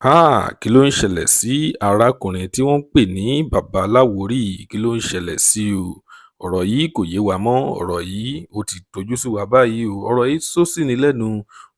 Háà, kí ló ń ṣẹlẹ̀ sí arákùnrin tí wọ́n ń pè ní Baba Láwórì? Kí ló ń ṣẹlẹ̀ sí o? Ọ̀rọ̀ yìí kò yé wa mọ́. Ọ̀rọ̀ yìí ó ti tojú sú wa báyìí o. Ọ̀rọ̀ yìí sọ sí ni lẹ́nu,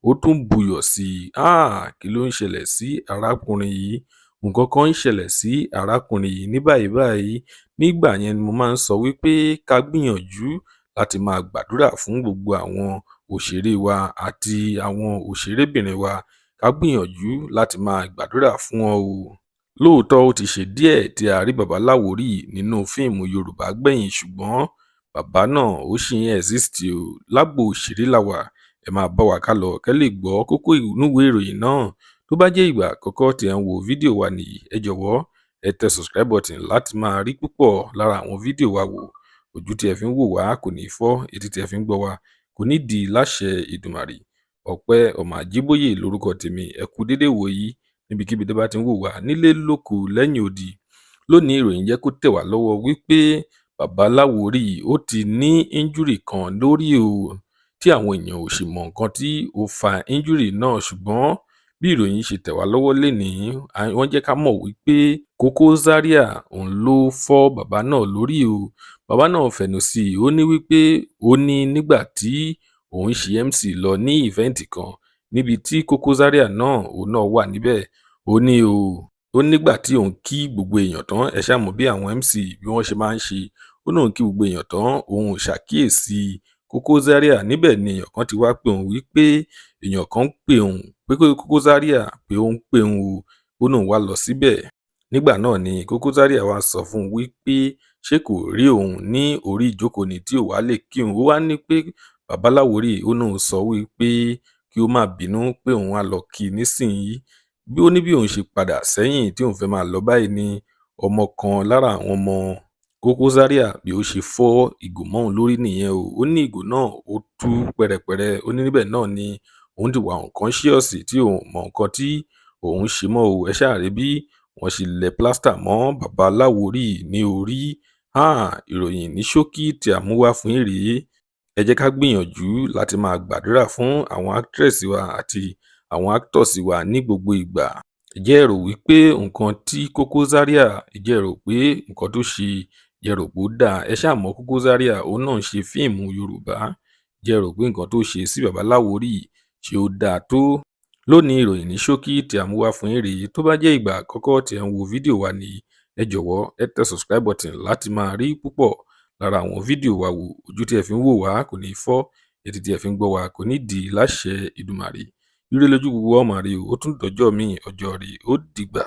ó tún buyọ̀ sí i. Háà, kí ló ń ṣẹlẹ̀ sí arákùnrin yìí? Nǹkan kan ń ṣẹlẹ̀ sí arákùnrin yìí ní báyìí báyìí. Nígbà yẹn ni mo máa ń sọ wípé ká gbìyànjú láti máa gbàdúrà fún gbogbo àwọn òṣèré wa àti àwọn òṣèrébìnrin wa. Ká gbìyànjú láti máa gbàdúrà fún wọn o. Lóòótọ́, ó ti ṣe díẹ̀ tí a rí Baba Láwórì nínú fíìmù Yorùbá gbẹ̀yìn, ṣùgbọ́n bàbá náà ó ṣì ń exist o. Lágbo òṣèré la wà. Ẹ máa bá wa ká lọ kẹ́ lè gbọ́ kókó inú ìwé ìròyìn náà. Tó bá jẹ́ ìgbà àkọ́kọ́ tí ẹ̀ ń wo fídíò wa nìyí, ẹ jọ̀wọ́, ẹ tẹ subscribe button láti máa rí púpọ̀ lára àwọn fídíò wa wò. Ojú tí ẹ fi ń wò wá kò ní fọ́, etí tí ẹ fi ń gbọ́ wa kò ní di láṣẹ Èdùmàrè. Ọpẹ́ ọmọ Àjíbóyè lórúkọ tèmi. Ẹ kú dédé wòyí níbikíbi tó bá ti ń wò wá nílé, lóko, lẹ́yìn odi. Lónìí, ìròyìn jẹ́ kó tẹ̀ wá lọ́wọ́ wípé Baba Láwórì ó ti ní injury kan lórí o, tí àwọn èèyàn ò sì mọ nǹkan tí ó fa injury náà. Ṣùgbọ́n bí ìròyìn ṣe tẹ̀ wá lọ́wọ́ lénìí, wọ́n jẹ́ ká mọ̀ wípé Koko Zaria òun ló fọ́ bàbá náà lórí o. Bàbá náà fẹnu sí i, ó ní wípé ó ní nígbà tí òun ṣe MC lọ ní event kan níbi tí Koko Zaria náà, òun náà wà níbẹ̀. Ó ní o, ó nígbà tí òun kí gbogbo èèyàn tán, ẹ ṣáà mọ̀ bí àwọn MC bí wọ́n ṣe máa ń ṣe, ó náà kí gbogbo èèyàn tán, òun ò ṣàkíyèsí Koko Zaria níbẹ̀. Ni èèyàn kan ti wá pé òun wípé èèyàn kan ń pè òun, pé Koko Zaria pé ó ń pè òun o. Ó náà wá lọ síbẹ̀. Nígbà náà ni Koko Zaria wá sọ fún un wípé ṣé kò rí òun ní orí ìjókòó ni tí ò wá lè kí òun. Ó wá ní pé Baba Láwórì ó náà sọ wípé kí ó má bínú, pé òun á lọ kí i nísìnyí. Bí ó ní bí òun ṣe padà sẹ́yìn tí òun fẹ́ máa lọ báyìí ní ọmọ kan lára àwọn ọmọ Koko Zaria bí ó ṣe fọ́ ìgò mọ́ òun lórí nìyẹn o. Ó ní ìgò náà ó tú pẹ̀rẹ̀pẹ̀rẹ̀. Ó ní níbẹ̀ náà ni òun ti wà unconscious, tí òun mọ nǹkan tí òun ṣe mọ́ o. Ẹ ṣáà rí bí wọ́n ṣe lẹ plaster mọ́ Baba Láwórì ní orí. Ìròyìn ní ṣókí tí a mú wá fún yín rèé. Ẹ jẹ́ ká gbìyànjú láti máa gbàdúrà fún àwọn actress wa àti àwọn actors wa ní gbogbo ìgbà. Ǹjẹ́ ẹ rò wípé nǹkan tí Koko Zaria, ǹjẹ́ ẹ rò pé nǹkan tó ṣe, ǹjẹ́ ẹ rò pé ó dáa? Ẹ ṣáà mọ̀ Koko Zaria, òun náà ń ṣe fíìmù Yorùbá. Ǹjẹ́ ẹ rò pé nǹkan tó ṣe sí Baba Láwórì, ṣé ó dáa tó? Lónìí, ìròyìn ní ṣókí tí a mú wá fún yín rèé. Tó bá jẹ́ ìgbà àkọ́kọ́ tí ẹ ń wo fídíò wa nìyí, ẹ jọ̀wọ́, ẹ tẹ subscribe button láti máa rí púpọ̀ lára àwọn fídíò wa wò. Ojú tí ẹ fi ń wò wá kò ní fọ́, etí tí ẹ fi ń gbọ́ wa kò ní di láṣẹ Èdùmàrè. Ire lójú gbogbo wa ó máa rí o. Ó tún dọjọ́ míì, ọjọ́ rí, ó dìgbà.